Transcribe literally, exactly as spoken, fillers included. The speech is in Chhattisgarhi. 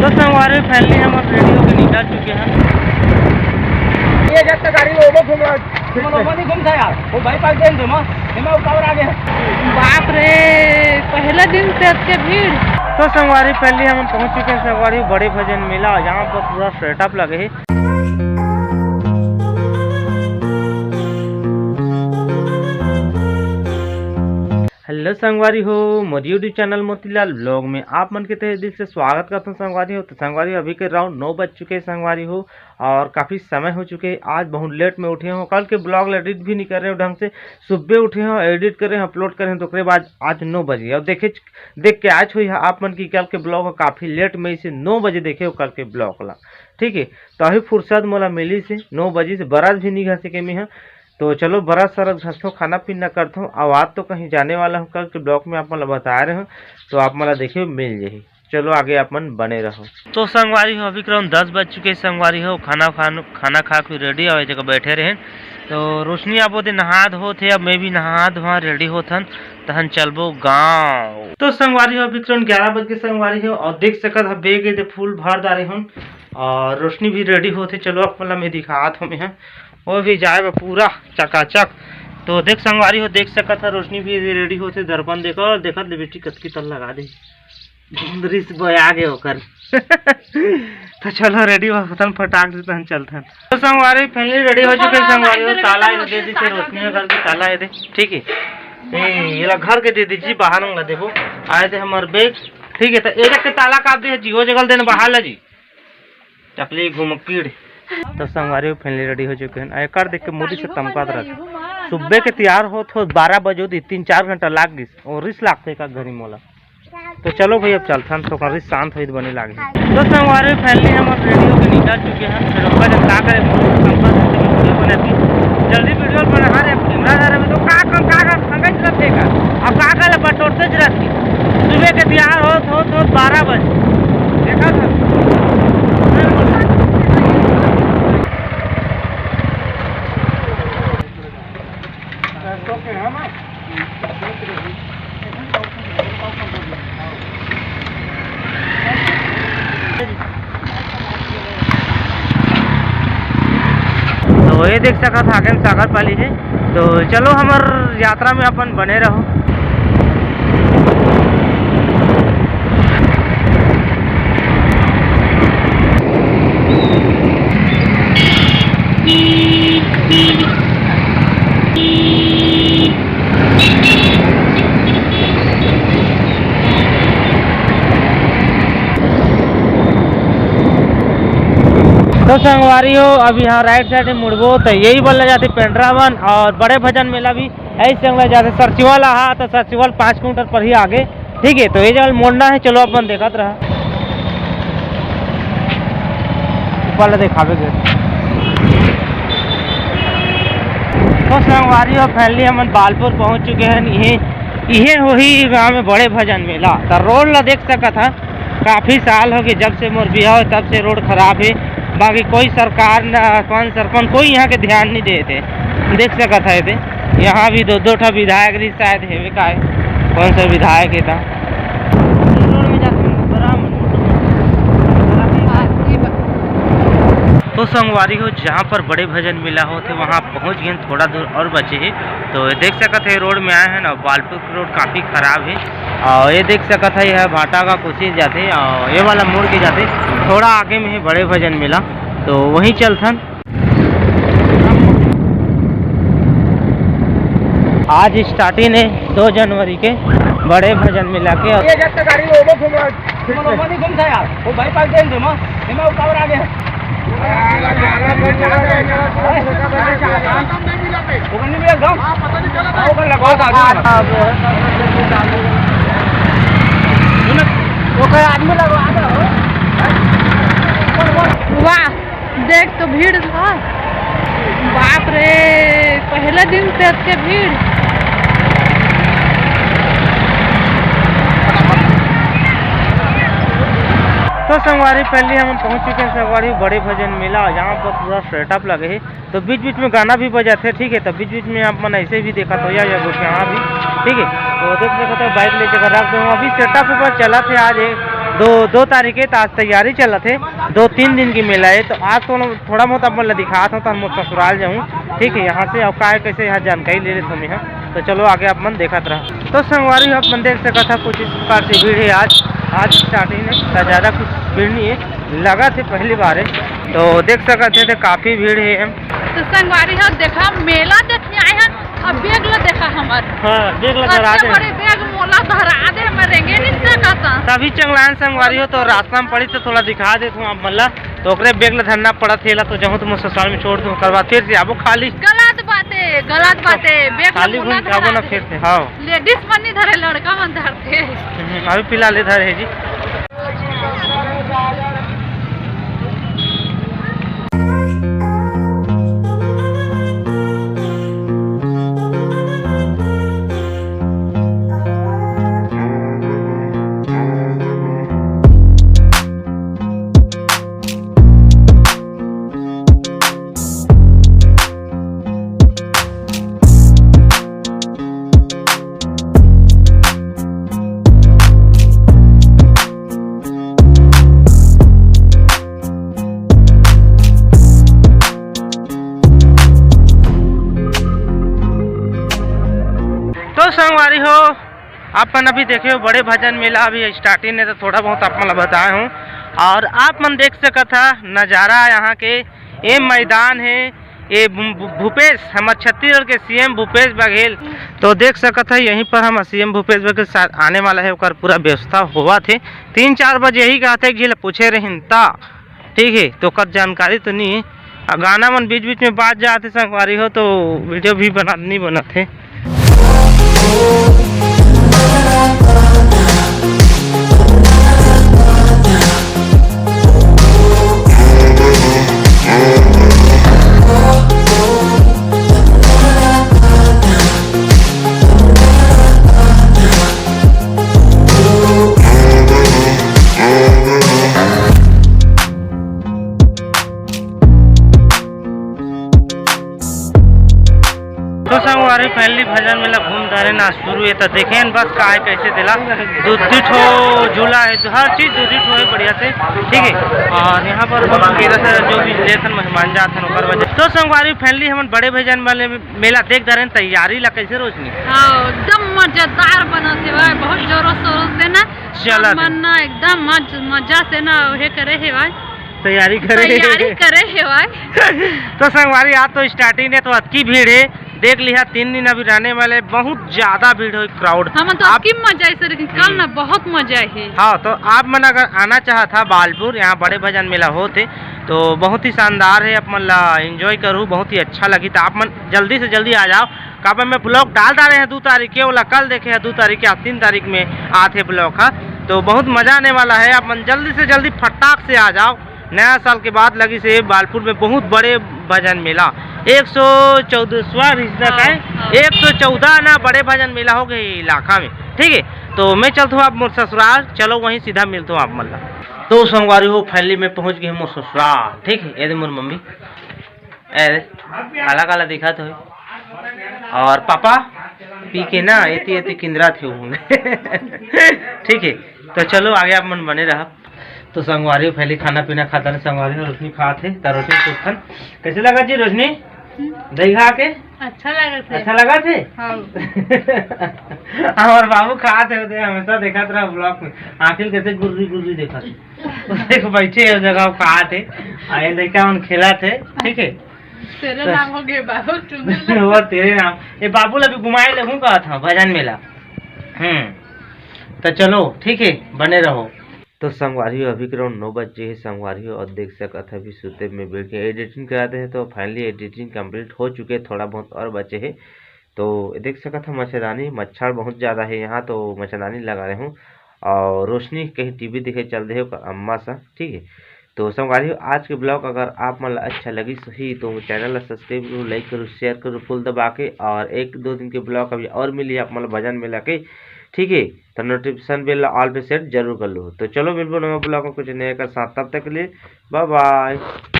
तो संगवारी, finally हम अब रेडी होके निकल चुके हैं। ये जब तक गाड़ी में ओवर घूम रहा है, फिर से। नहीं घूमता यार, वो बाईपास दे दे मां, मैं ऊपर आ गया। बाप रे, पहले दिन से अतके भीड़। तो संगवारी, finally हम पहुंच चुके हैं संगवारी, बड़े भजन मेला, जहां पर पूरा सेटअप लगे है। हेलो संगवारी हो, मोर YouTube चैनल मोतीलाल ब्लॉग में आप मन के तहे दिल से स्वागत करथों संगवारी हो। तो संगवारी हो, अभी के राउंड नौ बज चुके हैं संगवारी हो, और काफ़ी समय हो चुके हैं। आज बहुत लेट में उठे हों, कल के ब्लॉग एडिट भी नहीं करे हों ढंग से। सुबह उठे हों, एडिट करे हों, अपलोड करे हों, तो ओकरे बाद आज नौ बज गया। और देखे, देख के आज हुई है आप मन की कल के ब्लॉग काफ़ी लेट में, इसे नौ बजे देखे हों कल के ब्लॉग ला, ठीक है। तो अभी फुर्सत मोला मिली से नौ बजे से, बरस भी नहीं घसे के मैं हा। तो चलो, बरस सरस घसथों, खाना पीना करथों। अब आज तो कहीं जाने वाला हूँ, कल के ब्लॉग में आप मन ला बताए रहे हूँ, तो आप मन ला देखे मिल जाही। चलो, आगे आप मन बने रहो। तो संगवारी हो, अभी करीबन दस बज चुके हैं संगवारी हो। खाना खान, खाना खा के रेडी आवे जगह बैठे रहे। तो रोशनी आप ओदे नहा धोत है, अब मैं भी नहा धोआ रेडी होथन, तहन चलबो गाँव। तो संगवारी हो, अभी करीबन ग्यारह बज के संगवारी हो, और देख सकत ह बैग एदे फुल भर डारे हन, और रोशनी भी रेडी होत है। चलो, आप मन ला मैं दिखात हूँ मैं हा। वो भी जाए बा पूरा चकाचक। तो देख संगवारी हो, देख सकत ह, रोशनी भी रेडी होत है। दर्पण देखो, और देखत ले बेटी कतकी तल लगा दे, रिस बया गे ओकर। तो चलो, रेडी होथन फटाक से, तहन चलथन। तो संगवारी, finally रेडी हो चुके हैं संगवारी हो। ताला ये दे दी, फिर रोशनी घर के ताला ये दे, ठीक है। ए, येला घर के दे दीजिए, बाहर में ला देबो। आए थे हमार बैग, ठीक है। तो एजा के ताला काट दे जी, वो जगह देने बाहर ला जी। चकली घुमकीड़। तो संगवारी हो, finally रेडी हो चुके हैं। एकर देख के मोदी से तमकात रहत। सुबह के तैयार होत होत बारह बजे होती, तीन चार घंटा लाग गिस। और रिस लागते का घरी मोला। तो चलो भाई, अब चलथन, तो कभी शांत होई तो बने लागे। तो संगवारी, finally हम अब रेडी होके निकल चुके हैं। फिर ओकर जब का करे, मोदी से तमकात रहत, वीडियो बनाती। जल्दी वीडियो बना रे, कैमरा धरे में तो का कर, का कर, संगे चलत हे का। अब का कर, बटोरते च रहती। सुबह के तैयार होत, होत, होत बारह बजे। देखा था। तो ये देख सकत ह, आगे में सागर पाली है। तो चलो, हमर यात्रा में अपन बने रहो। तो संगवारी हो, अब यहाँ राइट साइड में मुड़बो तो यही बोला जाते पेंड्रा वन और बड़े भजन मेला भी यही संग जाते। सरसिवल आहा तो सरसिवल पाँच किलोमीटर पर ही आगे, ठीक है। तो ये जगह मोड़ना है, चलो अपन देखत रहा, ऊपर ले दिखावे गे। तो संगवारी हो, finally हमन बालपुर पहुंच चुके हैं। ये इहे होही गांव में बड़े भजन मेला। त रोड ला देख सकत ह, काफी साल हो गए, जब से मोर बिहाव हे तब से रोड खराब हे। बाकी कोई सरकार न, कौन सरपंच, कोई यहाँ के ध्यान नहीं देते। देख सकत ह एदे, यहाँ भी दो दो ठा विधायक रही शायद, हेवे काय, कौन सा विधायक हे ता। रोड में जाते हैं, बड़ा तो संगवारी हो, जहाँ पर बड़े भजन मेला होथे, वहाँ पहुँच गए, थोड़ा दूर और बचे हे। तो देख सकत हे, रोड में आए हैं ना, बालपुर के रोड काफ़ी खराब हे। और ये देख सकत हे, यह भाटा का कोसी जाथे और ये वाला मुड़ के जाथे, थोड़ा आगे में हे बड़े भजन मेला, तो वहीं चलथन। आज स्टार्टिंग हे दो जनवरी के बड़े भजन मेला के। ये जब तक गाड़ी में ओवर घूम रहा है, फिर से। नहीं घूमता यार, वो बाईपास दे दो मां, मैं ऊपर आ गया। वो नहीं मिला गांव। वो कर लगा था। वो कर आदमी लगवा दो। वाह, देख तो भीड़ था, बाप रे, पहले दिन से अतके भीड़। तो संगवारी, finally हम पहुंच चुके हैं संगवारी बड़े भजन मेला, जहाँ पर पूरा सेटअप लगे है। तो बीच बीच में गाना भी बजाते, ठीक है। तो बीच बीच में आप मन ऐसे भी देखा तो या, या यहाँ भी, ठीक है। तो देख सकते हो, बाइक ले जगह रख दो, अभी सेटअप ऊपर चला थे आज एक तो दो तारीख है, तो आज तैयारी चलत है, दो तीन दिन की मेला है। तो आज तो थोड़ा बहुत अपन ला दिखात हूँ, तो हम ससुराल जाऊँ, ठीक है। यहाँ से अब का है, कैसे यहाँ जानकारी ले लेते हम यहाँ। तो चलो आगे आप मन देखत रहा। तो संगवारी हो, आप मन देख सकत है कुछ इस प्रकार से भीड़ है आज। आज स्टार्टिंग है, तो ज़्यादा कुछ भीड़ नहीं है, लगा थे पहली बार है। तो देख सकत है, तो काफ़ी भीड़ है। तो संगवारी हो, देखा, मेला देखे आए हैं, अब बैग ला देखा हमर। हाँ, बैग ला धरा अतने दे। बड़े बैग मोला धरा दे, हमर रेंगे नहीं सकत। तभी चंगलायन संगवारी हो, तो रास्ता में पड़ी तो थोड़ा दिखा देत हूँ आप मन ला। तो ओकरे बैग ला धरना पड़त हे ला, तो जाहूँ तो मोर ससुराल में छोड़ दूँ, ओकर बाद फिर से आबो खाली। गलत बात है, गलत बात है, बैग ला खाली मोला घूम के आबो धरा ना दे। फिर से, हाँ। लेडीज मन नहीं धरे, लड़का मन धरते। हम्म, अभी फिलहाल इधर है जी। तो संगवारी हो, आप मन अभी देखे हो बड़े भजन मेला अभी स्टार्टिंग है, तो थोड़ा बहुत आप मन ला बताए हूँ। और आप मन देख सकत हा नज़ारा यहाँ के, ये मैदान है, ये भू-, भू-, भूपेश, हमारे छत्तीसगढ़ के सीएम भूपेश बघेल। तो देख सकत है यहीं पर हम सीएम भूपेश बघेल सर आने वाला है, ओकर पूरा व्यवस्था होवत है। तीन चार बजे यही कहते कि पूछे रहिन ता ठीक है, तो ओकर जानकारी तो नहीं है। आ, गाना मन बीच बीच में बाज जात हे संगवारी हो, तो वीडियो भी बना, नहीं बनत है। तो संगवारी, finally भजन मेला घूम डारे ना शुरू है, तो देखें बस का है, कैसे दिला दू दू ठो झूला है, हर चीज दू दू ठो है बढ़िया से, ठीक है। और यहाँ पर हम केरा से जो भी लेथन मेहमान जात हन ओकर वजह। तो संगवारी, finally हमन बड़े भजन वाले मेला देख डारे, तैयारी ला कैसे रोशनी? हाँ, एकदम मजेदार बनत हे भाई, बहुत जोरों शोरों से ना चलत हे। मन ना एकदम मज-, मजा से ना हे करे हे भाई। तैयारी करे। तैयारी करे हे भाई। तो संगवारी, आज तो स्टार्टिंग है, तो अतकी भीड़ है, देख लिहा, तीन दिन अभी रहने वाले, बहुत ज्यादा भीड़ होही, crowd। हमन तो आप अतकी मजा आई सर, लेकिन कल ना हम्म। बहुत मजा आई। हाँ, तो आप मन अगर आना चाहत हा बालपुर, यहाँ बड़े भजन मेला होत हे, तो बहुत ही शानदार है, आप मन ला enjoy करू, बहुत ही अच्छा लगी। तो आप मन जल्दी से जल्दी आ जाओ, काबर मैं vlog डाल डारे हैं दू तारीख के, ओला कल देखे हैं दू तारीख के, आज तीन तारीख में आत हे vlog हा। तो बहुत मजा आने वाला है, आप मन जल्दी से जल्दी फटाक से आ जाओ। नया साल के बाद लगिस हे बालपुर में बहुत बड़े भजन मेला, एक सौ चौदह, sorry, इतना हाँ, का है, हाँ। एक सौ चौदह ना बड़े भजन मेला हो गए इलाका में, ठीक है। तो मैं चलता हूँ आप मोर ससुराल, चलो वहीं सीधा मिलता हूँ आप मन ला। तो संगवारी हो, finally मैं पहुँच गए मोर ससुराल, ठीक है। ये दे मोर मम्मी, ए, काला काला दिखत होही। और पापा पी के ना एती एती किंदरात हे होंगे। ठीक है, तो चलो आगे आप मन बने रहा। तो संगवारी हो, finally खाना पीना खात हे संगवारी हो, रोशनी खात हे, त रोशनी पूछथन, कैसे लगा जी रोशनी? हम्म। दही खा के? अच्छा लगा थे। अच्छा लगा थे? हाँ। हमार बाबू खात हे, ओदे हमेशा देखत रहा vlog में, आँखी कैसे गुर्री गुर्री देखत हे। देख, बैठे हे जगह, खात हे, आ ये लइका मन खेलत हे, ठीक है। तेरे तो नाम हो गए बाबू, चुंदर। वो तेरे नाम। ये बाबू ला भी घुमाए लगूं कहा था भजन मेला। हम्म, तो चलो, ठीक है, बने रहो। तो संगवारी हो, अभी के around नौ बजे हे संगवारी हो, और देख सकत है अभी सुते में बैठ के editing कराते हैं, तो finally editing complete हो चुके, थोड़ा बहुत और बचे है। तो देख सकत ह मच्छरदानी, मच्छर बहुत ज़्यादा हे यहाँ, तो मच्छरदानी लगा रहे हूँ। और रोशनी कहीं टीवी देखे चल दे हे ओकर अम्मा सा, ठीक है। तो संगवारी हो, आज के vlog अगर आप मन ला अच्छा लगिस ही तो channel ला subscribe करू, like करू, share करू full दबा के। और एक दो दिन के vlog अभी और मिली आप मन ला भजन मेला के, ठीक है। तो notification bell ला all पे set जरूर कर लो। तो चलो मिलबो नवा vlog में कुछ नया के साथ, तब तक के लिए bye bye।